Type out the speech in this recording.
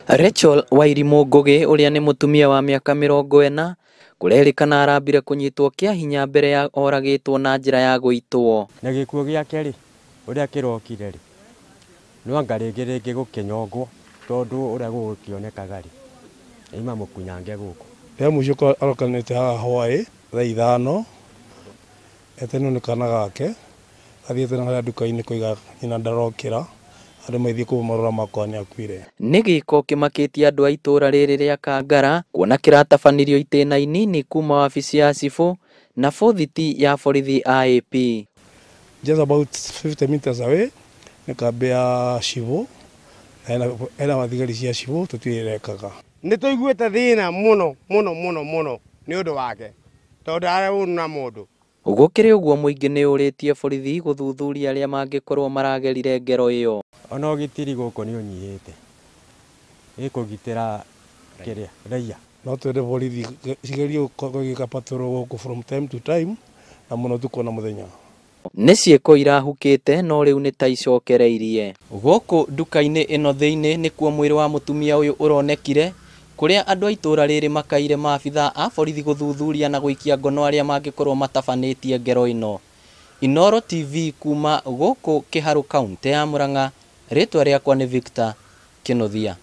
Rachel Wairimu Ngugi ũrĩa nĩ mũtumia wa mĩaka 40 kũrerĩkana arambire kũnyitwo kĩa hinya mbere ya oragĩtwo na njĩra ya gũitwo. Na gĩkuũ gĩake rĩ, ũrĩa kĩrokire rĩ, no anga rĩngĩ rĩngĩ gũkĩnyongwo tondũ ũrĩa gũgũkĩonekaga rĩ, aima mũkunyange gũkũ. Rĩa mũico arokanĩte haha hwaĩ thaa 5 etenwo nĩ kana gake athiĩte na harĩa nduka-inĩ kũiga nyina ndarokĩra andũ maithiĩ kũmũrora makwa nĩ akuire. Nĩ gĩko kĩmakĩtie andũ a itũũra rĩrĩ rĩa Kangara kuona kĩratabanirio itĩna inini kuma wabici ya cibũ na bothiti ya borithi IAP. Just about 50 meters away nĩ kambĩ ya cibũ na hena thigari cia cibũ tũtiũĩ ĩrekaga. Nĩ tũiguĩte thĩna mũno mũno mũno mũno nĩ ũndũ wake tondũ arĩ na mũndũ. Gũkĩrĩ ũguo mũingĩ nĩ ũrĩtie borithi gũthuthuria arĩa mangĩkorwo maragerire ngero ĩyo. Ona ũgitĩri gũkũ nĩ ũnyihĩte, ĩkũgitĩra kĩrĩa raia. No twende borithi cigerie gũkorwo igĩka patrol gũkũ from time to time na mũno ũtukũ na mũthenya. Nĩ ciĩko irahukĩte no rĩu nĩ ta icokereirie. Gũkũ nduka-inĩ ĩno thĩinĩ nĩkuo mwĩrĩ wa mũtumia ũyũ ũronekire kũrĩa andũ a itũũra rĩrĩ makaire maabithaa a borithi gũthuthuria na gũikia ngono arĩa mangĩkorwo matabanĩtie ngero ĩno. Inooro TV kuma gũkũ Kĩharũ kaunti ya Murang'a, rĩtwa rĩakwa nĩ Victor Kĩnuthia.